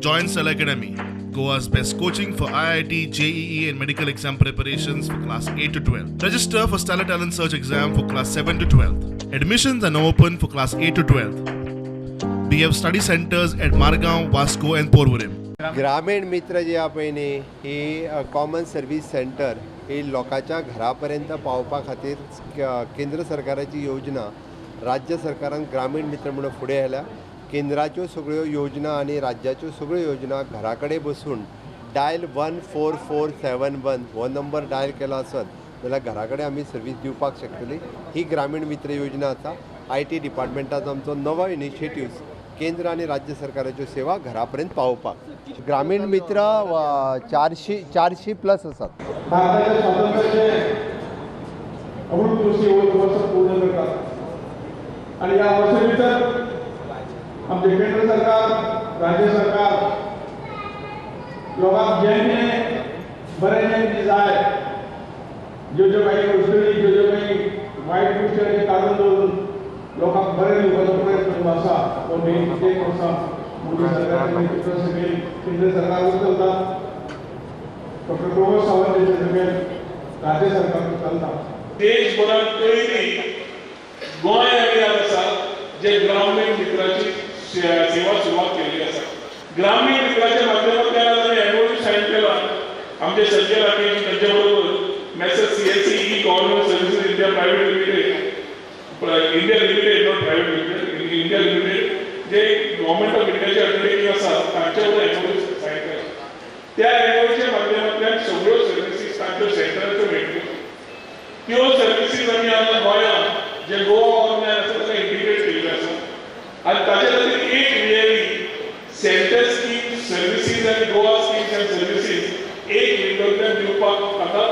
Join Stellar Academy, Goa's best coaching for IIT, JEE, and medical exam preparations for class 8 to 12. Register for Stellar Talent Search exam for class 7 to 12. Admissions are now open for class 8 to 12. We have study centers at Margao, Vasco, and Porvorim. ग्रामीण मित्र जी आहा पळय न्ही, ही common service centre ही लोकांच्या घरा पर्यंत पावोवपा खातीर केंद्र सरकाराची योजना राज्य सरकारान ग्रामीण मित्र म्हणून फुडें आयल्या. केंद्राच्यो सगळ्यो योजना आनी राज्याच्यो सगळ्यो योजना घरा कडेन बसून डायल 14471 हो नंबर डायल केलो आसत जाल्यार घरा कडेन आमी सर्वीस दिवपाक शकतली. ही ग्रामीण मित्र योजना आसा. IT डिपार्टमेंटाचो आमचो नवो इनिशिएटिव्स केंद्र आनी राज्य सरकाराच्यो सेवा घरा पर्यंत पावोवपाक. ग्रामीण मित्र 400 प्लस आसात. भारताच्या स्वातंत्र्याचे अमृत वर्ष पूर्ण करतात आणि या वर्षा भितर आमचे केंद्र सरकार, राज्य सरकार लोकांक जें कितें बरें, जें कितें जाय, ज्यो ज्यो काही गोश्टी, ज्यो ज्यो काही वायट गोश्टी आसा काडून दवरून लोकांक बरें दिवपाचो प्रयत्न आसा, तो मेन एक वर्सां मोदी सरकाराच्या नेतृत्वा सकयल केंद्र सरकारूच चलता, डॉक्टर प्रमोद सावंत हांचे सकयल राज्य सरकार चलता. देशभरात पयली गोंय आमी आसा जे ग्रामीण मित्राची सेवा सुरवात केल्ली आसा. ग्रामीण मित्राच्या माध्यमांतल्यान आमी एमओयू सायन केला आमचे संजय राकेश तांच्या बरोबर, Messrs CSC E Government Services India Private Limited, India Limited, not private limited, India Limited, J government of इंडियाचे अंडरटेकिंग आसा, तांच्या बरोबर एमओयू सायन केला. त्या एमओयूच्या माध्यमांतल्यान सगळ्यो सर्विसीस तांच्यो सेंटराच्यो मेळटल्यो. त्यो सर्विसीस आमी आतां गोंयांत जे गोवा ऑनलायन आसा ताका इंटिग्रेट केल्ल्यो आसा आनी ताचे खातीर एक रियली सेंटर स्कीम सर्विसीस आनी गोवा स्किम्स आनी सर्विसीस एक विंडोंतल्यान दिवपाक आतां